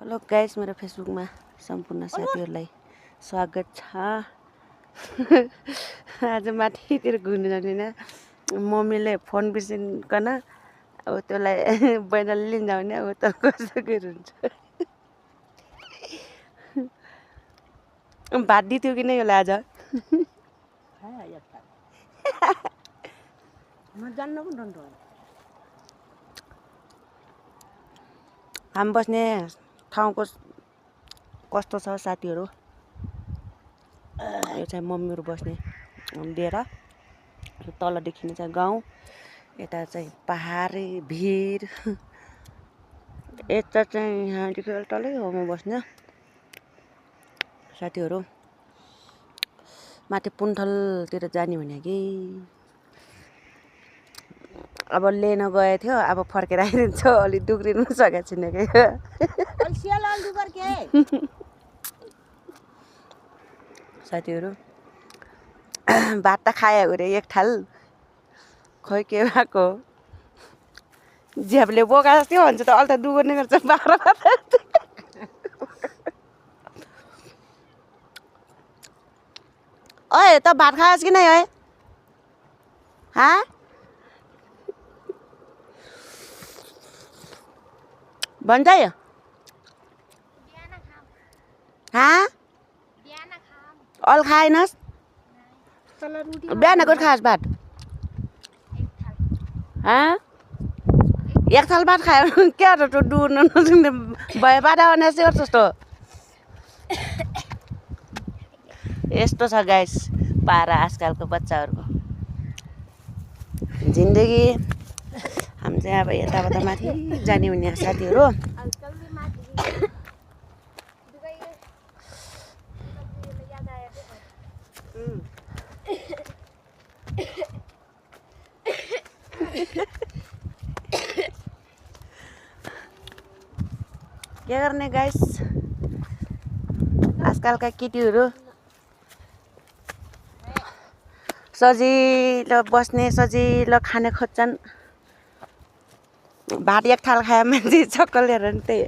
Hello guys, मेरो फेसबुकमा सम्पूर्ण साथीहरूलाई स्वागत छ। आज माथितिर घुम्न जाने मम्मीले फोन बिर्सिकन अब त्यसलाई बैनाले लिन जाउने अब त कसरी हुन्छ। भात दिथ्यो कि नै होला आज हामी बस्ने ठाउँको कस्तो छ साथीहरू। यो चाहिँ मम्मीहरू बस्ने डेरा, तल देखिने चाहिँ गाउँ, यता चाहिँ पहाडी भिर, यता चाहिँ यहाँदेखि तलै होमा बस्ने साथीहरू। माथि पुन्थलतिर जाने भने कि अब लिन गए थियो, अब फर्केर आइदिन्छ। अलि दुख्रिनु सकेको छैन कि साथीहरू। भात त खायो अरे एक थाल, खोइ के भएको झ्यापले बोका जस्तै भन्छ त। अहिले त दुगर्ने गर्छ बाह्र ओए त भात खाएस् कि नै है? भन्छ है अल खाएनस्? बिहान कति खाएस् भात? एक थाल भात खायो क्या त डुर्नु नसक्ने भए बाधा भने जस्तो यस्तो छ गाइस पारा आजकलको बच्चाहरूको जिन्दगी। हामी चाहिँ अब यताबाट माथि जाने हुने साथीहरू। के गर्ने गाइस, आजकलका केटीहरू सजिलो बस्ने सजिलो खाने खोज्छन्। भात एक थाल खायो मान्छे चक्कर लिएर नि त्यही